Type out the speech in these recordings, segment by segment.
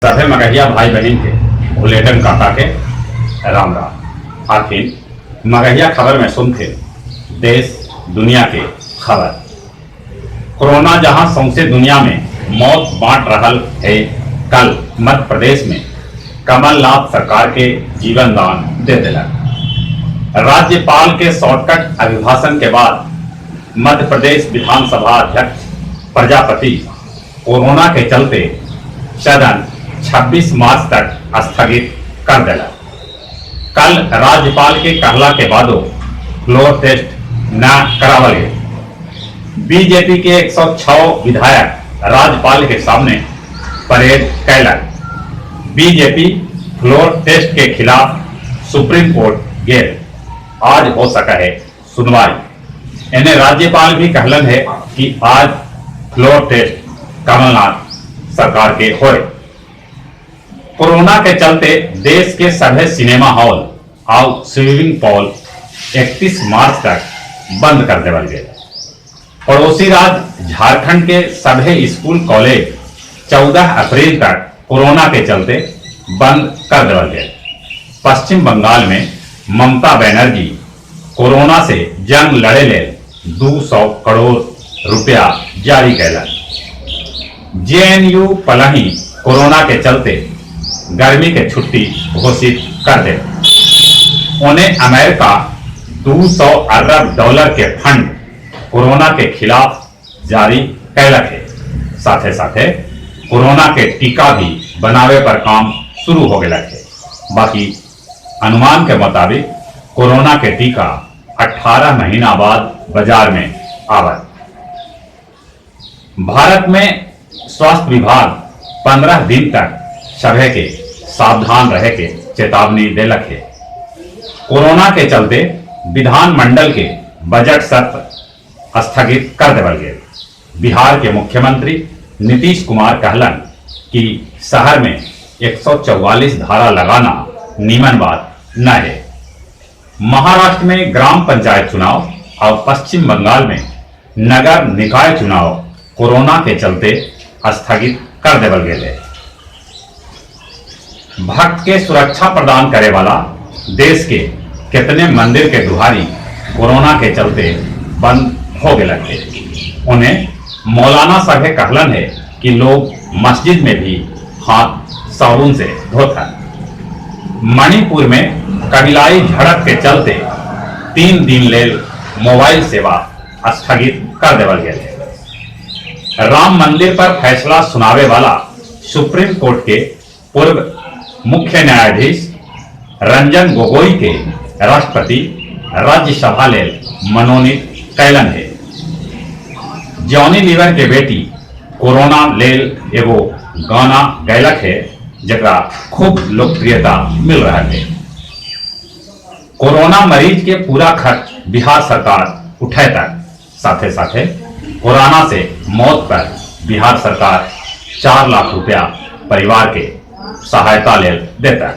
सभे मगहिया भाई बहिन के भुलेटन काका के राम राम। आखिर मगहिया खबर में सुनते देश दुनिया के खबर। कोरोना जहां सौंसे दुनिया में मौत बांट रहल है, कल मध्य प्रदेश में कमलनाथ सरकार के जीवन दान दे दिलक। राज्यपाल के शॉर्टकट अभिभाषण के बाद मध्य प्रदेश विधानसभा अध्यक्ष प्रजापति कोरोना के चलते सदन 26 मार्च तक स्थगित कर दिला। कल राज्यपाल के कहला के बादो फ्लोर टेस्ट न करावल गए। बीजेपी के 106 विधायक राज्यपाल के सामने परेड कैलक। बीजेपी फ्लोर टेस्ट के खिलाफ सुप्रीम कोर्ट गेल, आज हो सका है सुनवाई। इन्हें राज्यपाल भी कहलन है कि आज फ्लोर टेस्ट कमलनाथ सरकार के होए। कोरोना के चलते देश के सभी सिनेमा हॉल और स्विमिंग पूल 31 मार्च तक बंद कर देवल गए। पड़ोसी राज्य झारखंड के सभी स्कूल कॉलेज 14 अप्रैल तक कोरोना के चलते बंद कर देवल गए। पश्चिम बंगाल में ममता बनर्जी कोरोना से जंग लड़े ले 200 करोड़ रुपया जारी कैलन। जेएनयू पलही कोरोना के चलते गर्मी के छुट्टी घोषित कर दे। उन्हें अमेरिका 200 अरब डॉलर के फंड कोरोना के खिलाफ जारी कैलक है। साथे साथे कोरोना के टीका भी बनावे पर काम शुरू हो गया है। बाकी अनुमान के मुताबिक कोरोना के टीका 18 महीना बाद बाजार में आवत। भारत में स्वास्थ्य विभाग 15 दिन तक सभे के सावधान रहे के चेतावनी देलक है। कोरोना के चलते विधानमंडल के बजट सत्र स्थगित कर देवल गए। बिहार के मुख्यमंत्री नीतीश कुमार कहलन कि शहर में 144 धारा लगाना नीमन बात न है। महाराष्ट्र में ग्राम पंचायत चुनाव और पश्चिम बंगाल में नगर निकाय चुनाव कोरोना के चलते स्थगित कर देवल गए है। भक्त के सुरक्षा प्रदान करे वाला देश के कितने मंदिर के दुहारी कोरोना के चलते बंद हो गए थे। उन्हें मौलाना साहब कहलन है कि लोग मस्जिद में भी हाथ साबुन से धोता। मणिपुर में कबीलाई झड़प के चलते 3 दिन लेल मोबाइल सेवा स्थगित कर देवल गए है। राम मंदिर पर फैसला सुनावे वाला सुप्रीम कोर्ट के पूर्व मुख्य न्यायाधीश रंजन गोगोई के राष्ट्रपति राज्यसभा लेल मनोनीत कैलन है। जॉनी लीवर के बेटी कोरोना लेल एगो गाना गैलक है, जकरा खूब लोकप्रियता मिल रहा है। कोरोना मरीज के पूरा खर्च बिहार सरकार उठे तक, साथे साथे कोरोना से मौत पर बिहार सरकार 4 लाख रुपया परिवार के सहायता लेल देता।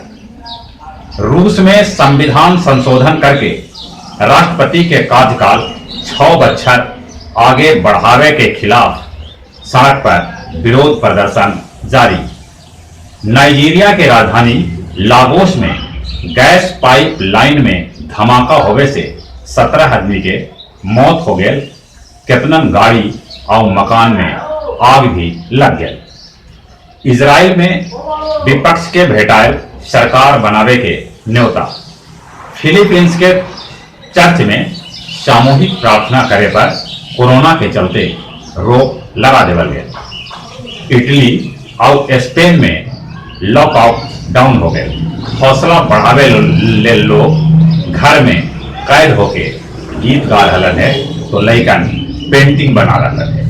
रूस में संविधान संशोधन करके राष्ट्रपति के कार्यकाल 6 बच्छर आगे बढ़ावे के खिलाफ सड़क पर विरोध प्रदर्शन जारी। नाइजीरिया के राजधानी लागोस में गैस पाइप लाइन में धमाका होवे से 17 आदमी के मौत हो गए, केतनन गाड़ी और मकान में आग भी लग गई। इजराइल में विपक्ष के भेटायल सरकार बनावे के न्योता। फिलीपींस के चर्च में सामूहिक प्रार्थना करे पर कोरोना के चलते रोक लगा देवल गए। इटली और स्पेन में लॉकडाउन हो गए। हौसला बढ़ावे ले लोग घर में कैद होके गीत गा रहलन है तो लइकन पेंटिंग बना रहलन है।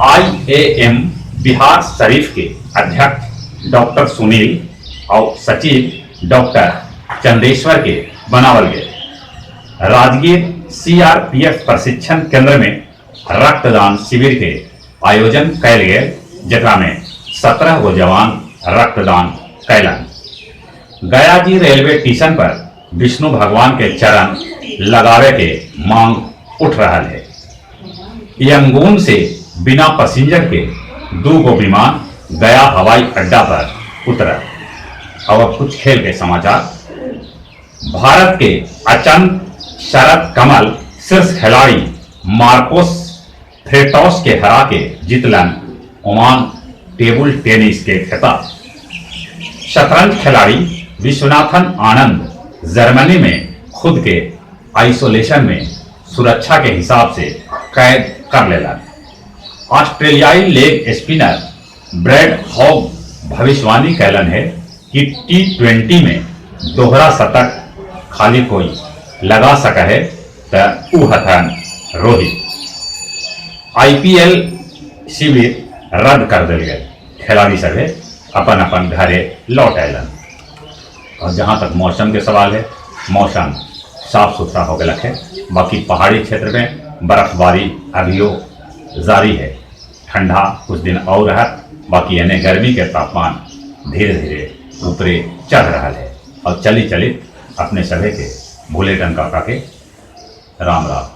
आईएएम बिहार शरीफ के अध्यक्ष डॉक्टर सुनील और सचिव डॉक्टर चंदेश्वर के बनावल गए। राजगीर सीआरपीएफ प्रशिक्षण केंद्र में रक्तदान शिविर के आयोजन कैल गेल, जकरा में 17 गो जवान रक्तदान कैलन। गया जी रेलवे स्टेशन पर विष्णु भगवान के चरण लगावे के मांग उठ रहा है। यंगून से बिना पैसेंजर के 2 गो विमान गया हवाई अड्डा पर उतरल। और अब कुछ खेल के समाचार। भारत के अचंत शरद कमल शीर्ष खिलाड़ी मार्कोस फ्रेटोस के हरा के जीतलन ओमान टेबल टेनिस के खिताब। शतरंज खिलाड़ी विश्वनाथन आनंद जर्मनी में खुद के आइसोलेशन में सुरक्षा के हिसाब से कैद कर लेलन। ऑस्ट्रेलियाई लेग स्पिनर ब्रैड हॉग भविष्यवाणी कैलन है कि टी20 में दोहरा शतक खाली कोई लगा सका है त ऊ हथन रोहित। आईपीएल शिविर रद्द कर दिल गए, खिलाड़ी सभे अपन अपन घरे लौट अयलन। और जहाँ तक मौसम के सवाल है, मौसम साफ सुथरा हो गया है। बाकी पहाड़ी क्षेत्र में बर्फबारी अभियो जारी है। ठंडा कुछ दिन और रहा, बाकी यानी गर्मी के तापमान धीरे धीरे ऊपरे चढ़ रहा है। और चली चली अपने सभी के भूले टन काका के राम राम।